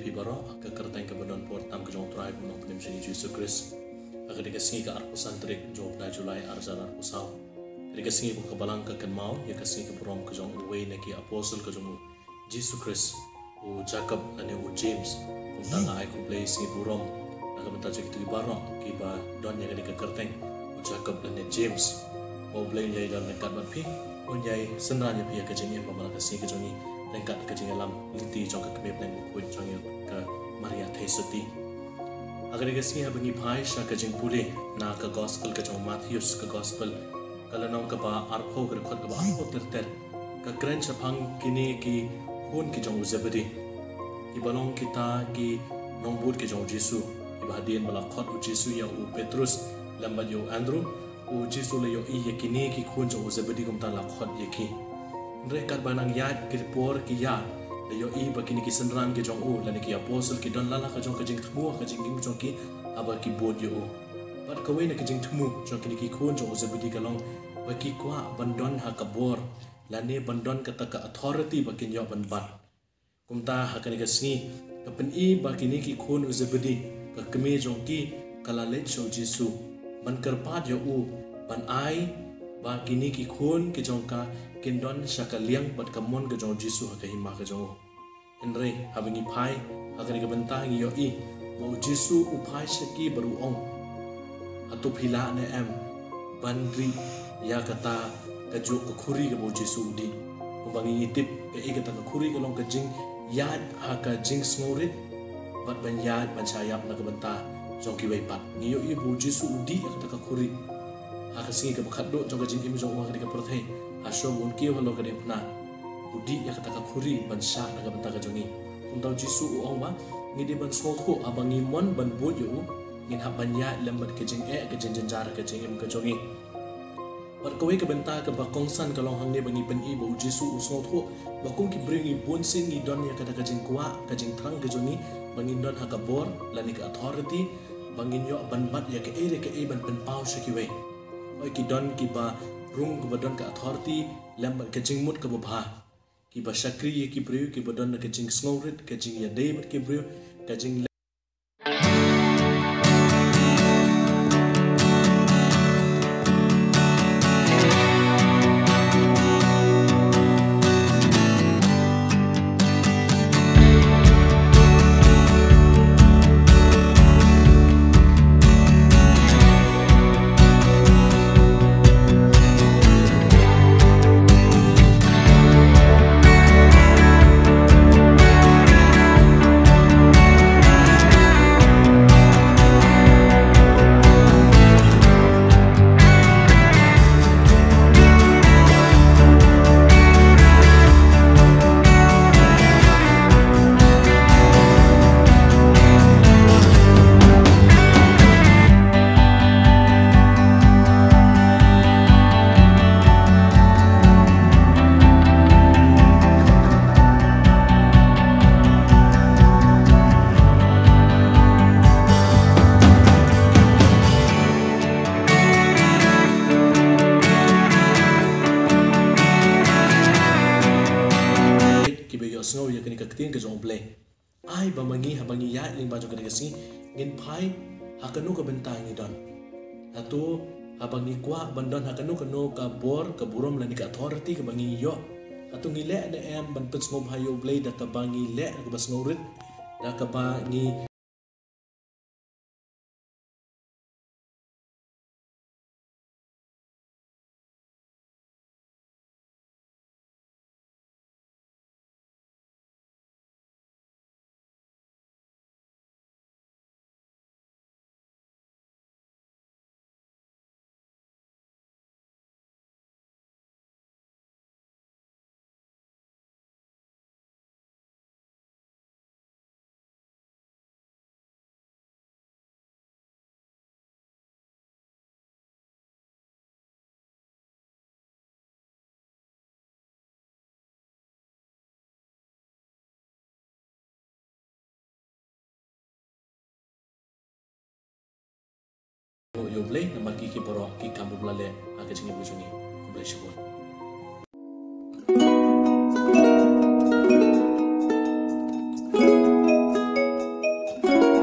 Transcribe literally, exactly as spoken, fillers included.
Phi baroh ha ka kyrteng kaba don por tam ka jong U Trai bad U Nongpynim jong ngi Jisu Khrist. Ha kane ka sngi ka arphew san tarik jong u bnai July arhajar arphew saw, kane ka sngi ba ka Balang ka kynmaw ïa ka sngi ka burom ka jong uwei na ki apostle ka jong u Jisu Khrist, u Jakob lane u James. Kumta nga ai khublei sngi burom na ka bynta jong kito ki baroh kiba don ïa kane ka kyrteng, u Jakob lane James. Ba U Blei un ïai don ryngkat bad phi, un ïai synran ïa phi ha ka jingim bad ha ka sngi ka jong ngi ryngkat ka jingïalam lynti jong ka Kmie Bneng Bakhuid jong ngi ka Maria Theisotti. Ha kane ka sngi haba ngi phai sha ka jingpule na ka Gospel ka jong u Mathaios, ka Gospel ka lynnong kaba arphew, ka dkhot kaba arphew ter ter, ka kren shaphang kine ki khun ki jong u Zebedi, kiba long kita ki nongbud ki jong u Jisu, kiba hadien ba la khot u Jisu ïa u Petrus lem bad ïa u Andrew, u Jisu la ïohi ïa kine ki khun jong u Zebedi kumta la khot ïa ki. Hynrei katba nang ïaid ki por ki ïa, la ïohi ba kine ki synran ki jong u lane ki apostle ki don la la ka jong ka jingthmu ha ka jingim jong ki haba ki bud ïa u. Bad kawei na ka jingthmu jong kine ki khun jong u Zebedi ka long ba ki kwah ban don ha ka bor lane ban don kata ka authority ba kin ïoh ban bat. Kumta ha kane ka sngi ka pyni ba kine ki khun u Zebedi, ka kmie jong ki, ka la leit sha u Jisu ban kyrpad ïa u ban ai ba kine ki khun ki jong ka kin don sha ka liang bad ka mon ka jong u Jisu ha ka hima ka jong u. Hynrei haba ngi phai ha kane ka bynta ngi ïohi ba u Jisu u phai sha ki bad u ong, hato phi lah ne em ban rieh ïa kata kajuh ka khuri kaba u Jisu u dih? Kumba ngi, ngi tip kaei kata ka khuri, ka long ka jingïaid ha ka jingsngewrit bad ban ïaid ban shah ïap na ka bynta jong kiwei pat. Ngi ïohi ba u Jisu u dih ïa kata ka khuri ha ka sngi kaba khatduh jong ka jingim jong u ha kane ka pyrthei, ha shuwa ba un kiew halor ka diengphna. U dih ïa kata ka khuri ban shah na ka bynta ka jong ngi. Kumta u Jisu u ong ba ngi dei ban sngewthuh haba ngi mon ban bud ïa u, ngin hap ban ïaid lem bad ka jingeh, ka jingjynjar ha ka jingim ka jong ngi. Bad kawei ka bynta kaba kongsan ka long hangne ba ngi pyni ba u Jisu u sngewthuh ba kum ki briew ngi bunsien ngi don ïa kata ka jingkwah, ka jingthrang ka jong ngi ba ngin don ha ka bor lane ka authority ba ngin ïoh ban bat ïa kaei re kaei ban pynpaw sha kiwei. Hooid, ki don kiba rung kiba don ka authority lem bad ka jingmut kaba bha, kiba shakri ïa ki briew, kiba don ka jingsngewrit, ka jingïadei bad ki briew, ka jing kiba ïohsngew ïa kane ka ktien ka jong U Blei. Ai ba ma ngi, haba ngi ïaid lyngba jong kane ka sngi, ngin phai ha kano ka bynta ngi don. Hato haba ngi kwah ban don ha kano kano ka bor, ka burom lane ka authority kaba ngi ïoh, hato ngi leh ne em ban pynsngewbha ïa U Blei da kaba ngi leh kaba sngewrit, da kaba ngi ïa U Blei namar ki, ki baroh ki kam ba la leh ha ka jingim ka jong ngi. Khublei shibun.